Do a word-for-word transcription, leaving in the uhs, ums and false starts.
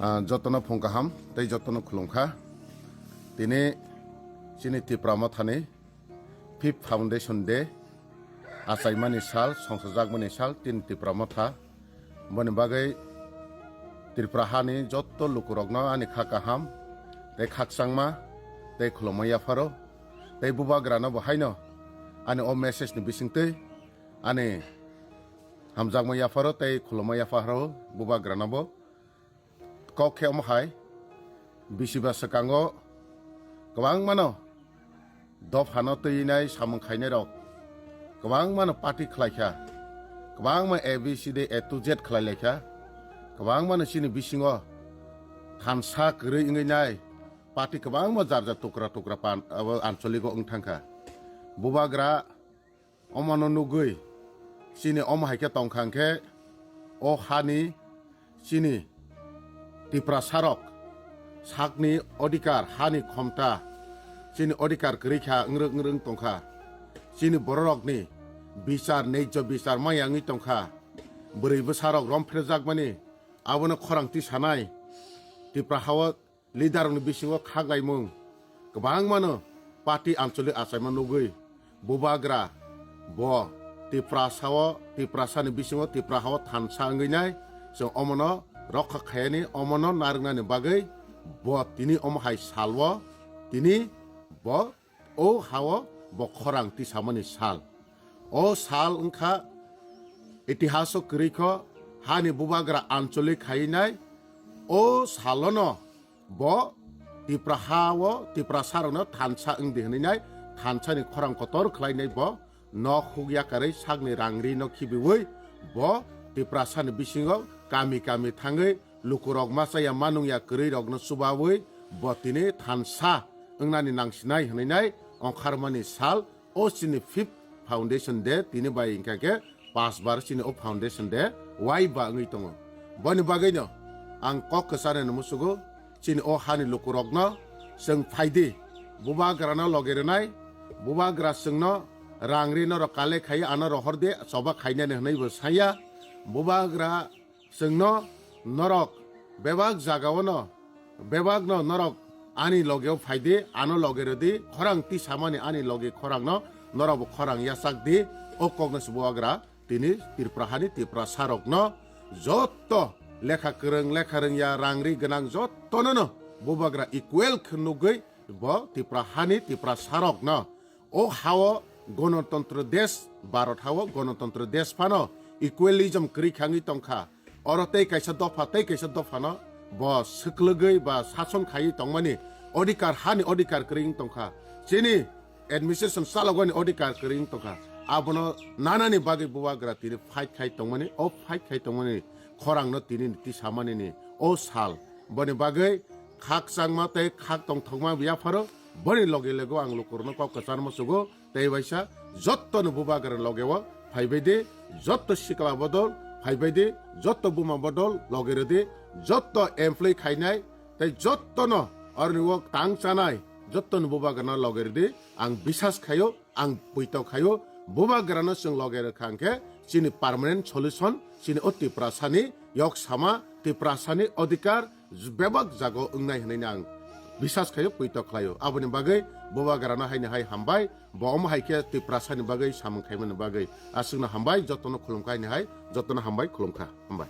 Ah, jotono phung kaham tei jotono khulumkha. Tini chini Tipra Mothani Fifth Foundation Day, achaimani sal, songsajakmani sal, tini Tipra Motha. Boni bagwi Tripura hani joto lukurokno ani kha kaham tei khakchangma tei khulumma yapharo. Tei bubagrano bo haino ani o message ni bisingtwi ani hamjakma yapharo tei khulumma yapharo bubagrano bo. Kok khe omo hai, bisi ba swkango kwbangmano dophano twinai samung khainairok kwbangmano party khlaikha, kwbangma A B C D A to Z khlailaikha, kwbangmano chini bisingo thansa kwrwi wngwi nai party kwbangma jar jar tukra tukra pan abo ancholigo wng thangkha. Bubagra omono nugwi chini omo hai khe tongkha hwnkhe o hani chini Tiprasarok sakni odhikar, hani khomta, chini odhikar kwrwi kha, wngrwk wngrwk tongkha. Chini bororokni bichar, neijjo bichar maya wngwi tongkha. Bwrwi bwsarok romphrejakmani abono khorang tisanai. Tipra hao leader rokni bisingo khaglaimung kwbangmano party ancholic achaima nugwi bubagra bo Tiprasao, Tiprasani bisingo Tipra hao thansa wngwi nai. Chwng omono rokha khayani, omono narwknani bagwi bo tini omo hai salwo tini bo o hao bo khorang tisamani sal. O sal wngkha itihaso kwrwi kho hani bubagra ancholic khainai. O salono bo Tipra hao Tiprasarokno thansa wngdi hwnwi nai, thansani khorang kotor khlainai bo nok huk yakarwi sakni rang rino khibiwi bo Tiprasani bisingo kami kami thangwi lukurok machaya manungya kwrwirokno chubawi bo tini thansa wngnani nangsinai hwnwi nai ongkharmani sal. O chini fifth foundation day tini bai hwnkha khe pas bar chini o foundation day wai ba wngwi tongo. Boni bagwino ang kok kwcharnani musugo chini o hani lukurokno chwng phaidi bubagrano logi rwnai, bubagra chwngno rang ri norok kale khai ano rohor de choba khainani hwnwi bo saya. Bubagra chwngno norok bebak jagao no, bebak no norok ani logeo phaidi, ano loge rwdi, khorang tisamani ani loge khorang no norok bo khorang yachak di. O kok no se bubagra tini Tripura hani Tiprasa rok no jotto lekha kwrwng, lekha rwngya, rang ri gwnang jotto no no bubagra equal khe nugwi bo Tripura hani Tiprasa rok no o hao Ganatantro desh, Bharat hao Ganatantro desh phano equalism kwrwi khangwi tongkha. Oro tei kaisa dopha, tei kaisa dophano bo swklwgwi ba sason khaiwi tongmani odhikar, hani odhikar kwrwi wng tongkha. Chini administration chalogani odhikar kwrwi wng tongkha. Abono nanani bagwi bubagra tini fight khai tongmani, o fight khai tongmani khorangno tini tisamanini o sal. Boni bagwi khakchangma tei khak tongthokma yapharo boni loge loge ang lukurokno kok kwcharma sugo. Tei waisa jotto no bubagra loge o phaibai di, jotto sikla bodol phaibai di, jotto buma bodol loge rwdi, jotto employee khainai tei jotto no oroni o tang chanai jotto no bubagra no loge rwdi. Ang bisas khaio, ang puito khaio, bubagra no chwng loge rwkha hwnkhe chini permanent solution, chini o Tiprasani yok sama, Tiprasani odhikar bebak jago wngnai hwnwi ang bisas khaio, puito khlaio. Aboni bagwi bubagrano haini hai hambai, bo omo hai khe Tiprasani bagwi samung khaimani bagwi. Aswkno hambai, jotono khulumkha haini hai, jotono hambai, khulumkha, hambai.